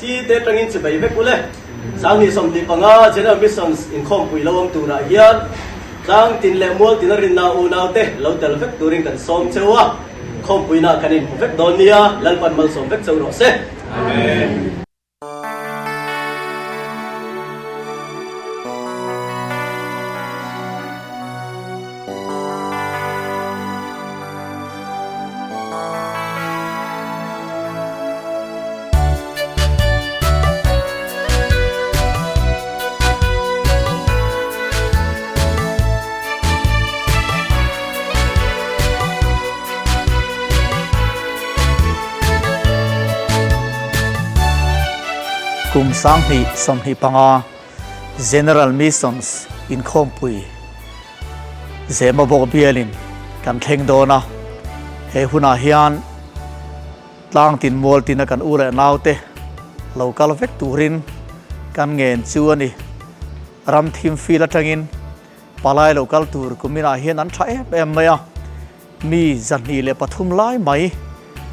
UPC te atangin chibai vek ule. 2025 General Missions inkhawmpui lo awm turah hian tlang tin leh mual tina rinna unaute lo tel vek turin kan sawm cheu a, khawmpuina kan inhmu vek dawn nia, Lalpan malsawm vek cheu rawh se. Amen. Kum 2025 General Missions inkhawmpui Zemabawk bialin kan thleng dawn a, he hunah hian tlang tin mual tina kan u leh naute lo kal vek turin kan ngen chu a ni. Ram thim fil atangin palai lo kal tur kuminah hian an tha em em mai a, mi 203 lai mai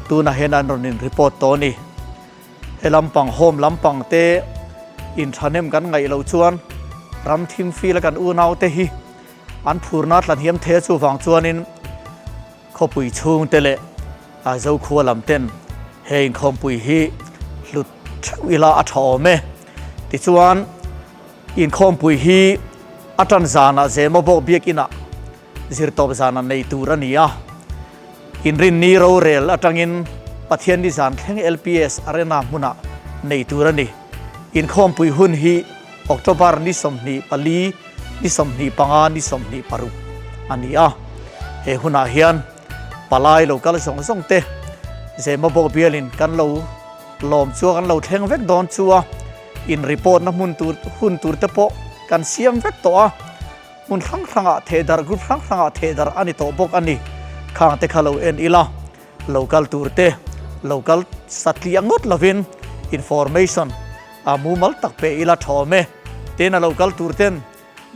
tunah hian an rawn in report tawh a ni. He lampang home lampang te inthahnem kan ngaih loh chuan ram thim fil a kan unaute hi an phurna tla hniam thei a chuvang chuanin khawpui chhungte leh Zokhua lam ten he inkhawmpui hi hlut theuh ila a tha awm e. Tichuan inkhawmpui hi a tan zanah Zemabawk biakinah Zirtawp zana nei tur a ni a, Inrinni rorel atangin Pathianni zan thleng LPS Arena hmunah nei tur a ni. Inkhawmpui hun hi October ni 24, ni 25, ni 26 a ni a. He hunah hian palai lo kal zawng zawng te Zemabawk bialin kan lo lawm chu a, kan lo thleng vek dawn chu a, in report na hmun tur hun tur te pawh kan siam vek tawh a. Hmun hrang hrangah thehdarh group hrang hrangah thehdarh a ni tawh bawk a ni. Khang te kha lo en ila, lo kal tur te, lo kal satliah ngawt lovin information a mumal tak pe ila tha awm e. Tin a lo kal tur ten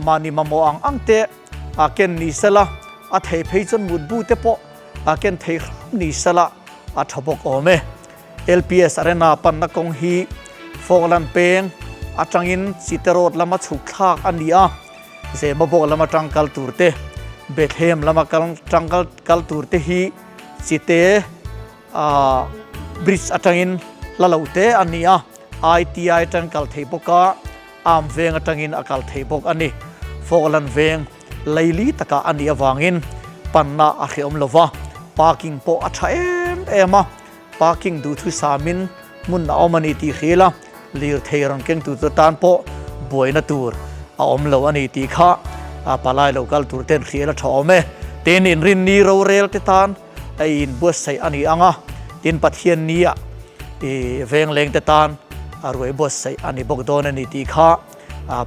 mahni mamawh ang ang te a ken ni sela, a thei phei chuan mutbu te pawh a ken thei hram ni sela a tha bawk awm e. LPS Arena panna kawng hi Falkland peng atangin Chite Road lama chhuk thlak a ni a, Zemabawk lama tangkal tur te, Bethlehem lama tangkal kal tur te hi Chite Bridge atangin hla lo te a ni a, ITI atang kal thei bawk a, Arm veng atangin a kal thei bawk a ni. Falkland veng Leili takah a nih avangin panna a hrehawm lo va, parking pawh a tha em em a, parking duhthusamin hmun a awm a ni tih hril a, lirthei rawn keng tur chu tan pawh buaina tur a awm lo a ni tih kha palai lo kal tur ten hril a tha awm e. Tin, inrinni rorel te tan a inbuatsaih a ni ang a, tin Pathiannia vengleng te tan a ruai buatsaih a ni bawk dawn a ni tih kha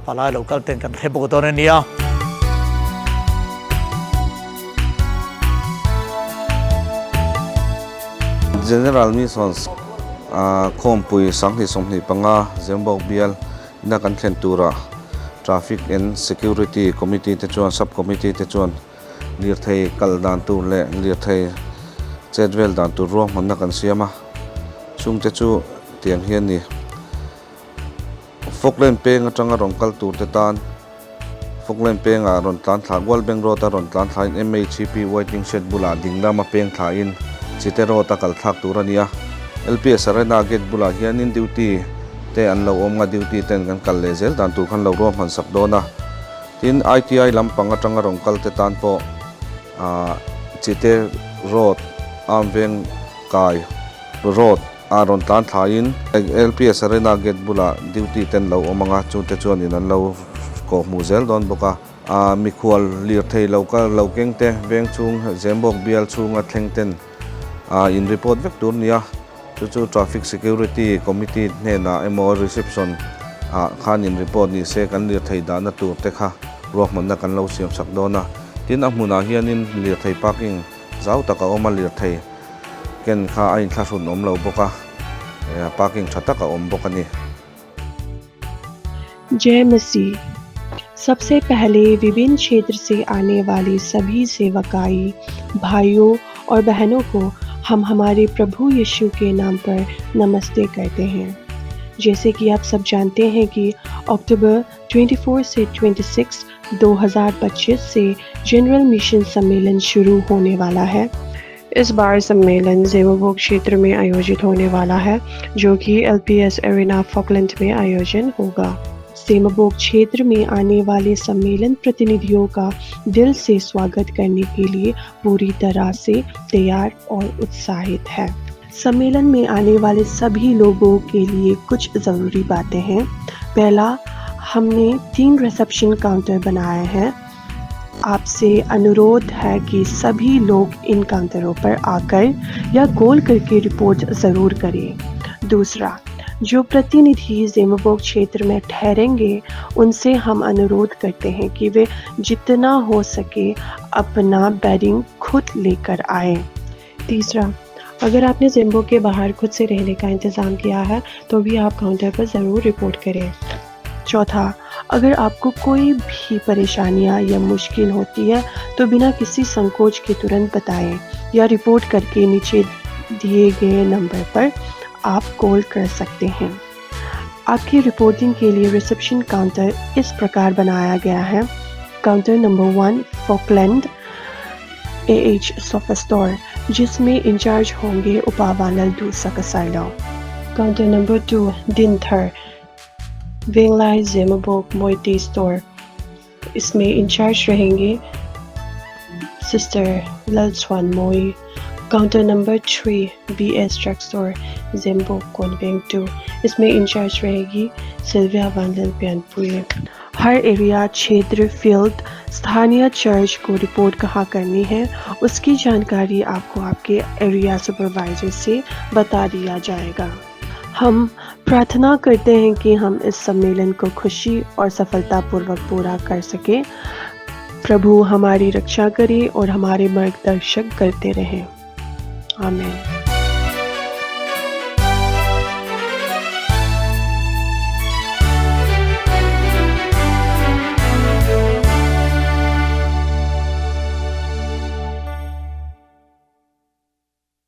Palai lo kal ten kan hre bawk dawn a nia. General Missions khawmpui 2025 Zembawk bial ina kan thlen tura Traffic and Security Committee te chuan Sub Committee te chuan lirthei kal dan tur leh lirthei chet vel dan tur ruahmanna kan siam a, chungte chu tiang hian ni. Falkland peng atanga rawn kal tur te tan Falkland pengah rawn tlan thla World Bank Road a rawn tlan thlain MHCP waiting shed bulah ding lama peng thlain Chite Road a kal thlak tur a ni a. LPS Arena gate bulah hianin duty te an lo awm nga duty ten kan kal leh zel dan tur khan lo ruahman sak dawn a. Tin ITI lampang atanga rawn kal te tan pawh ah Chite Road arm veng kai Road a rawn tlan thlaiin LPS Arena gate bulah duty ten lo awm ang a, chungte chuanin an lo kawh hmuh zel dawn bawk a. Aa mikhual lirthei lo kal lo keng te, veng chhung Zembawk bial chhunga thleng ten aa in report vek tur nia, chu chu Traffic Security Committee hnenah emaw reception ah khan in report ni se kan lirthei dahna tur te kha ruahmanna kan lo siam sak dawn a. Tin a hmunah hianin lirthei parking zau tak a awm a lirthei. Ken kha a inthlahrun awm lo bawk a, parking tha tak a awm bawk a ni. जय मसीह सबसे पहले विभिन्न क्षेत्र से आने वाले सभी सेवकाई भाइयों और बहनों को हम हमारे प्रभु यीशु के नाम पर नमस्ते करते हैं। जैसे कि आप सब जानते हैं कि अक्टूबर 24 से 26 2025 से जनरल मिशन सम्मेलन शुरू होने वाला है। इस बार सम्मेलन जेमोबोक क्षेत्र में आयोजित होने वाला है, जो कि LPS arena Falkland में आयोजन होगा। सेमबोक क्षेत्र में आने वाले सम्मेलन प्रतिनिधियों का दिल से स्वागत करने के लिए पूरी तरह से तैयार और उत्साहित है। सम्मेलन में आने वाले सभी लोगों के लिए कुछ ज़रूरी बातें हैं। पहला, हमने 3 रिसेप्शन काउंटर बनाए हैं। आपसे अनुरोध है कि सभी लोग इन काउंटरों पर आकर या कॉल करके रिपोर्ट ज़रूर करें। दूसरा, जो प्रतिनिधि जेमबोक क्षेत्र में ठहरेंगे उनसे हम अनुरोध करते हैं कि वे जितना हो सके अपना बेडिंग खुद लेकर आए। तीसरा, अगर आपने जेम्बो के बाहर खुद से रहने का इंतज़ाम किया है तो भी आप काउंटर पर ज़रूर रिपोर्ट करें। चौथा, अगर आपको कोई भी परेशानियां या मुश्किल होती है तो बिना किसी संकोच के तुरंत बताएं या रिपोर्ट करके नीचे दिए गए नंबर पर आप कॉल कर सकते हैं। आपकी रिपोर्टिंग के लिए रिसेप्शन काउंटर इस प्रकार बनाया गया है। Counter number 1 Falkland AH sofa store, जिसमें इंचार्ज होंगे उपावानल दूसकसाइलो। काउंटर नंबर 2 दिनथर वेंगलाई जेमबोक मोइटी स्टोर, इसमें इंचार्ज रहेंगे सिस्टर ललछवान मोई। Counter number 3 BS drug store Zembawk Kawnveng 2, इसमें इंचार्ज रहेगी सिल्विया वानल प्यानपुरी। हर एरिया, क्षेत्र, फील्ड, स्थानीय चर्च को रिपोर्ट कहाँ करनी है उसकी जानकारी आपको आपके एरिया सुपरवाइजर से बता दिया जाएगा। हम प्रार्थना करते हैं कि हम इस सम्मेलन को खुशी और सफलतापूर्वक पूरा कर सकें। प्रभु हमारी रक्षा करे और हमारे मार्गदर्शक करते रहें। आमीन।